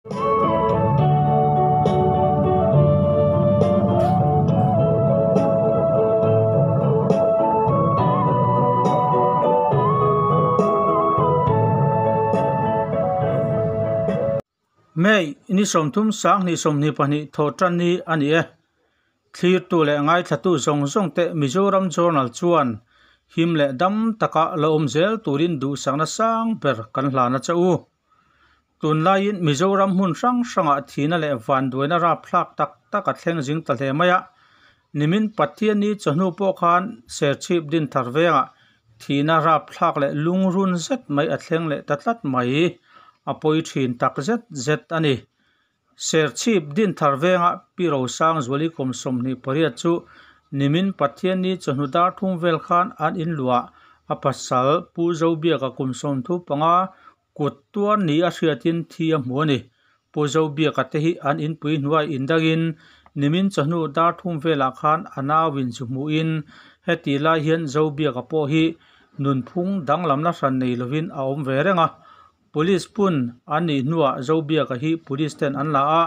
May ni 30 2022 thawhtan ni a ni e. Thlirtu leh ngaithlatu zawng zawng te Mizoram Journal chuan him leh dam taka la awm zel turin duhsakna sang ber kan hlan a che u. Tunlaiin Mizoram hmun hrang hrangah thihna leh vanduaina rapthlak tak tak a thleng zing ta hle mai a. Nimin Pathianni chawhnu pawh khan Serchhip Dinthar vengah thihna rapthlak leh lungrun zet mai a thleng leh ta tlat mai. A pawi thin tak zet zet a ni. Serchhip Dinthar venga Pi Rosangzuali kum 28 chu nimin Pathianni chawhnu dar thum vel khan an inluah a pasal Pu Zobiaka kum 35 kut tuar ni a hriatin thi a hmu a ni. Pu Zobiaka te hi an inpui hnuai indangin nimin chawhnu dar thum velah khan a nauin chu hmuhin heti lai hian Zobiaka pawh hi nunphung danglamna hran nei lovin a awm ve reng a. Police pun an nih hnuah Zobiaka hi police ten an la a,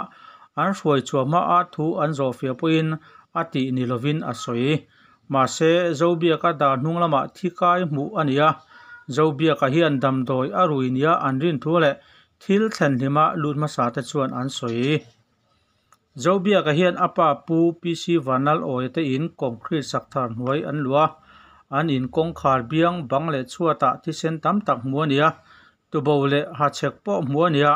an hruai chhuah hma a thu an zawh fiah pawhin a tih ni lovin a sawi. Mahse Zobiaka dar hnung lamah thi kai hmuh a ni a, Zobiaka hian damdawi a rui nia an rin thu leh thil thlen hlima lut hmasa te chuan an sawi. Zobiaka hian a pa Pu PC Vanlal Awia te in concrete sak thar hnuai an luah a, an in kawngkhar biang bang leh chhuatah thisen tam tak hmuh a ni a, tubo leh hachhek pawh hmuh a ni a,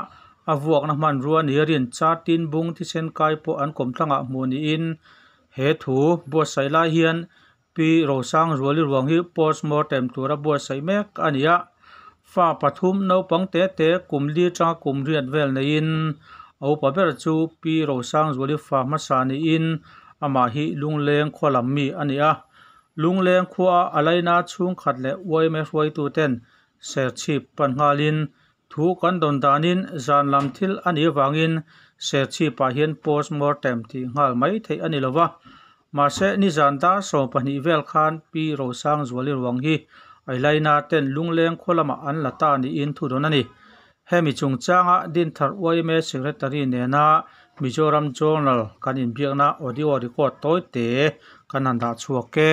a vuakna hmanrua ni a rin chartin bung thisen kai pawh an kawmthlangah hmuh niin he thu buatsaih lai hian Pi Rosangzuali ruang hi postmortem tura buatsaih mek a ni a, fa pathum naupang te te kum li atanga kum riat vel neiin a upa ber chu Pi Rosangzuali fa hmasa niin amah hi Lungleng khua lam mi a ni a. Lungleng khua a laina chhungkhat leh YMA hruaitu ten Serchhip pan nghalin thu kan dawn danin zan lam thil a nih avangin Serchhipah hian postmortem tih nghal mai theih a ni lova. Mahse nizan dar 12 vel khan Pi Rosangzuali ruang hi a laina ten Lungleng khua lamah an la ta niin thu dawn a ni. Hemi chungchanga Dinthar YMA Secretary nena Mizoram Journal kan inbiakna audio record tawi te kan han dah chhuak e.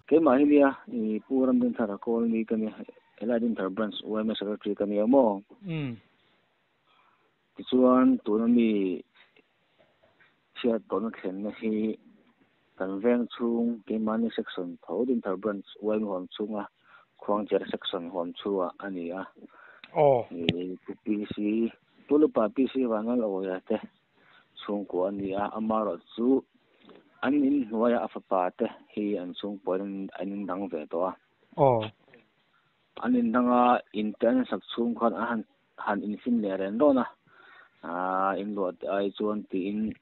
Keimah hi nia i Pu Ram Dinthar a call ni ka nia helai Dinthar Branch YMA Secretary ka nia maw? Tichuan tuna mi chhiat tawhna thlenna hi kan veng chhung keimahni section tho Dinthar Branch YMA huam chhunga Khuangcher section huam chhuah a ni a. I Pu PC Pu Lupa PC Vanlal Awia te chhungkua a ni a, amaherawh chu an in hnuaia a fapa te hi an chhungpuain an indang ve tawh a. An indanga inte an sak chhung khan an han han infin leh reng dawn a, in luah te ai chuan tiin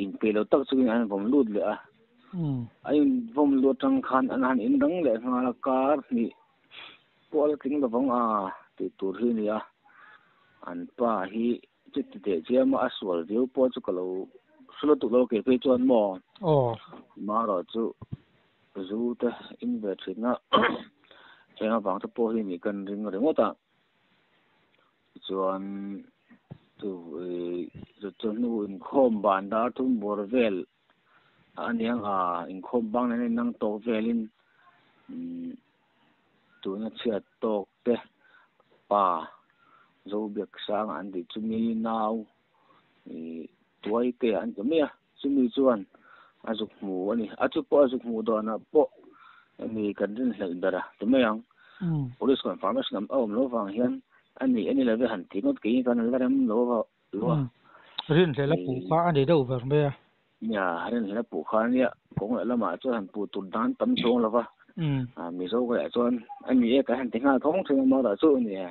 inpeih lo tak chungin an vawm lut leh a. A invawm lut atang khan an han indang leh nghal a, kar hnih pawh a la tling lovang a tih tur hi a ni a. An pa hi chuti teh chiam a, a sual viau pawh chu ka lo hre lutuk lo kei phei chuan maw. Marawh chu zu te in ve thin a, heng avang te pawh hi nih kan ring ringawt a. Tichuan chu chu hnu inkhawm ban dar thum bawr vel a aniang a, inkhawm bang nen a inang tawk velin tuna chhiat tawk te pa Zobiaksanga an tih chumi nau ih tuai te an ti mai a, chumi chuan a zuk hmu a ni. A chu pawh a zuk hmuh dawnah pawh hemi kan rinhlelh ber a ti mai ang. Police confirmation a awm loh vang hian a ni a ni lo ve han ti ngawt keiin kan la rem lo va lo a. Rinhlelh a puh kha a ni deuh ber mai a. Nia, rinhlelh a puh kha a nia, kawng leh lamah chuan han puh tur dan tam chuang lo va. Mizo ka leh chuan a ni e kan han ti nghal thawng thin a marawh chu a ni e.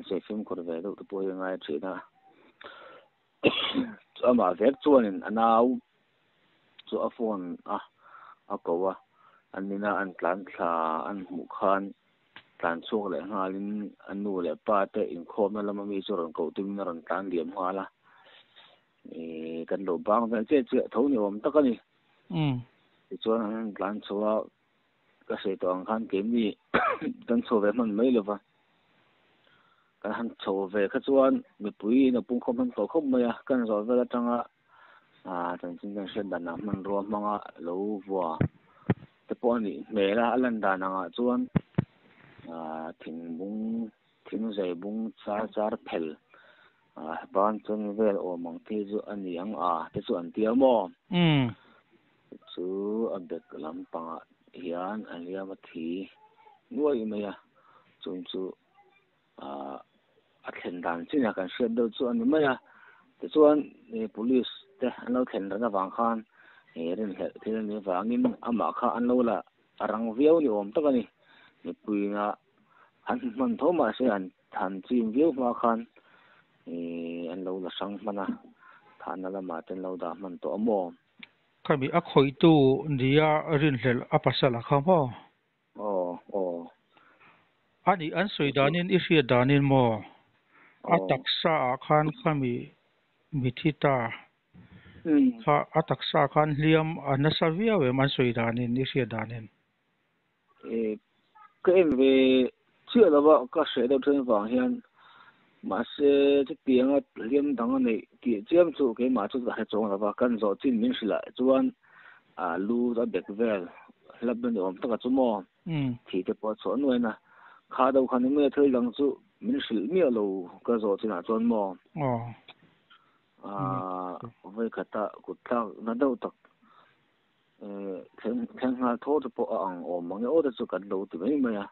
Sawi fimkhur ve deuh te pawh hi a ngai thin a. Amah vek chuanin a nau chu a phone a a ko a, an nina an tlan thla an hmuh khan tlan chhuak leh nghalin a nu leh pa te inkhawmna lama mi chu rawn koh tumin a rawn tlan liam nghal a, ih kan lo bang vel chiah chiah tho ni awm tak a ni. Tichuan an han tlan chho a, ka sawi tawh ang khan keini kan chho ve hman mai lova. Kan han chho ve kha chuan mipui in a pungkhawm hman tawh khawp mai a, kan zawh vel atanga chanchin kan hriat dan ah hmanrua hmanga lo vua te pawh a nih hmel a, a lan dan angah chuan thingbung thingzai bung char char phel ban chen vel awm ang te chu a ni ang a te chu an tia maw? Chu a bek lampangah hian a hliam a thi nuai mai a, chung chu a thlen dan chinah kan hriat deuh chu a ni mai a. Tichuan police te an lo thlen ran avang khan rinhlelh thil a nih avangin amah kha an lo la rang viau ni awm tak a ni. Mipuina an hman tho mahse an han chim viau hma khan an lo la hrang hman a, thahna lamah te an lo dah hman tawh a maw? Khami a khawihtu nia rinhlelh a pasal a kha maw? Aw aw. Ani an sawi danin i hriat danin maw? A taksa ah khan khami mithi ta kha a taksa ah khan hliam a nasa viau em an sawi danin i hriat danin? Ka en ve chiah lova ka hreh deuh then vang hian mahse chutianga hliam dang a neih tih chiam chu keimah chu ka hre chuang lova kan zawh chin min hrilh ah chuan a lu a bek vel hlap na ni awm taka chu maw thi te pawh a chhuah nuain a kha deuh khan eng nge thil dang chu min hrilh miah lo ka zawh chinah chuan maw vawikhata kut thlak na deuh tak thleng thleng nghal thaw te pawh a ang awm ang e aw te chu kan lo ti mai mai a.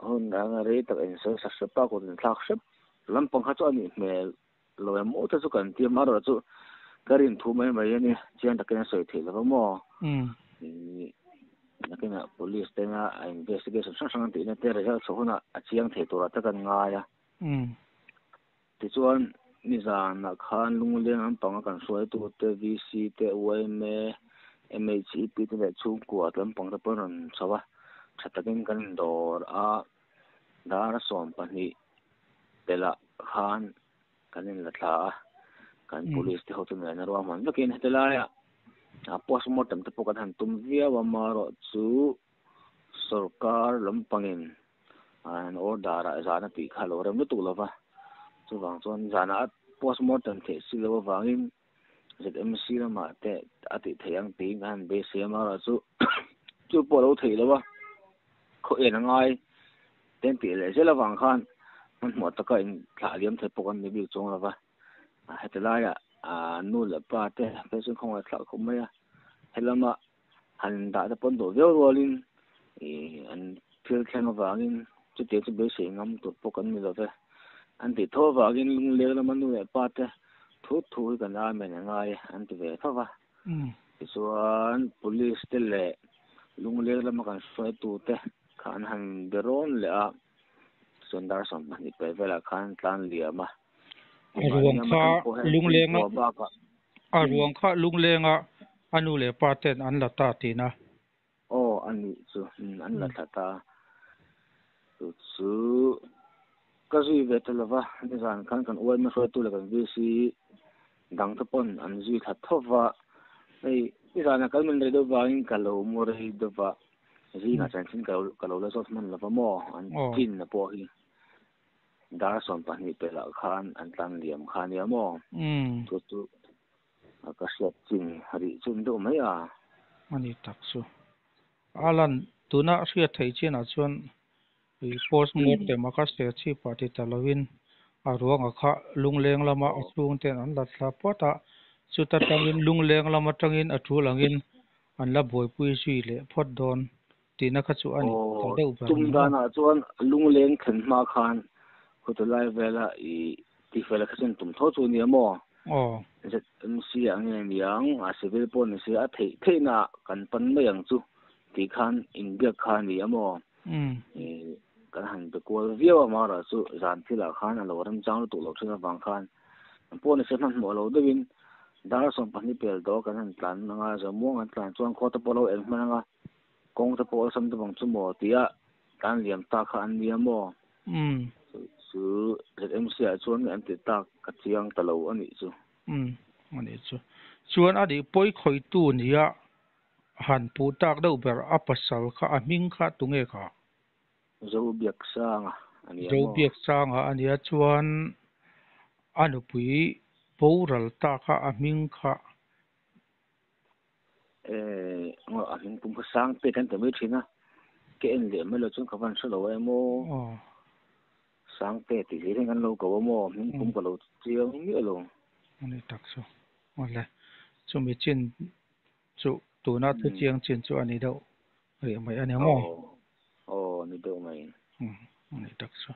Hun anga rei tak in sawi sak hrep a kut in thlak hrep lampang kha chu a nih hmel lo em aw te chu kan ti a amaherawh chu ka rin thu mai mai a ni chiang takin a sawi theih lo va maw. Nakinah police tena a investigation hrang hrang an tihna te result chhuah hunah a chiang thei turah te kan ngai a. Tichuan, nizanah khan Lungleng lampanga kan hruaitute VC te, yma, MHEP te leh chhungkua lampang te pawh an rawn chho a, tha takin kan indawr a, dar 12 pelh ah khan kan inla thla a, kan police te ho chu nena ruahman vekin heti laiah postmortem te pawh kan han tum viau a, marawh chu sorkar lampangin an order ah zan a tih kha a lo rem lutuk lo va, chuvang chuan zanah a postmortem theih si loh avangin ZMC lamah te a tih theih ang tiin kan han beisei a, amaherawh chu chu pawh a lo theih lo a, khaw en a ngai te an tih leh zel avang khan hmanhmawh taka inthlah liam thei pawh kan ni bik chuang lo va, heti laiah nu leh pa te phei chuan khawngaih thlak khawp mai a, helama han dah te pawn duh viau rualin ih an thil thleng avangin chutiang chu beisei ngam tur pawh kan ni lo ve. An tih tho avangin lungleng lama nu leh pa te thu thu hi kan amen a ngai an ti ve tho va. Tichuan police te leh lungleng lama kan hruaitu te kha an han be rawn leh a, chuan dar 12 pel velah khan tlan liam a. A ruang kha lunglenga a ruang kha lunglenga a nu leh pa ten an la ta tihna. Aw a nih chu an la thla ta. Chu chu ka zui ve ta lova nizan khan kan uaima hruaitu leh kan VC dang te pawn an zui thla tho va. Hei nizanah kan min rei deuh vangin ka lo mu rei deuh va zingah chanchin ka lo la zawt hman lova maw an chin na pawh hi. Dar 12 pelh ah khan an tlan liam kha ania maw? Chu chu ka hriat chin rih chun deuh mai a. A ni tak chu. Alan, tuna hriat theih chinah chuan postmortem a kha ser chhip ah ti ta lovin a ruangah kha lungleng lama a chhungten an la thla phawt a, chuta tangin lungleng lam atangin a tul angin an la buaipui zui leh phawt dawn. Tihna kha chu a ni ta deuh ber Tum danah chuan lungleng thlen hma khan khawtulai vela i tifel kha chuan tum tho chu nia maw? ZMC ah nge niang a civil pawh ni se a theih theihna ah kan pan mai ang chu tih khan inbiak kha a ni a maw? Kan han be kual viau a amaherawh chu zan thilah khan a lo remchang lutuk loh thin avang khan pawh ni se hmanhmawh lo deuhin dar 12 pel tawh kan han tlan anga zamuang an tlan chuan khawte pawh lo eng hman anga Kawng te pawh awlsam deuh ang chu maw tia tan liam ta kha an nia maw? Chu ZMC ah chuan an ti tak ka chiang ta lo a nih chu. Umm a nih chu. Chuan a nih pawi khawitu nia han puh tak deuh ber a pasal kha a hming kha tunge kha? Zobiaksanga a nia Zo maw? Biaksanga a nia chuan a nupui boral ta kha a hming kha Eh, a hming pum kha Sangte kan ti mai thin a, ka en leh mai lo chuan ka van hre lo em aw. Aw. Sangte tih hlir hian kan lo ko a maw, hming pum ka lo chiang miah lo. A ni tak chu. Awle, chumi chin chu tuna thu chiang chin chu a ni deuh rih mai a ni maw? Aw, aw ni deuh mai. A ni tak chu.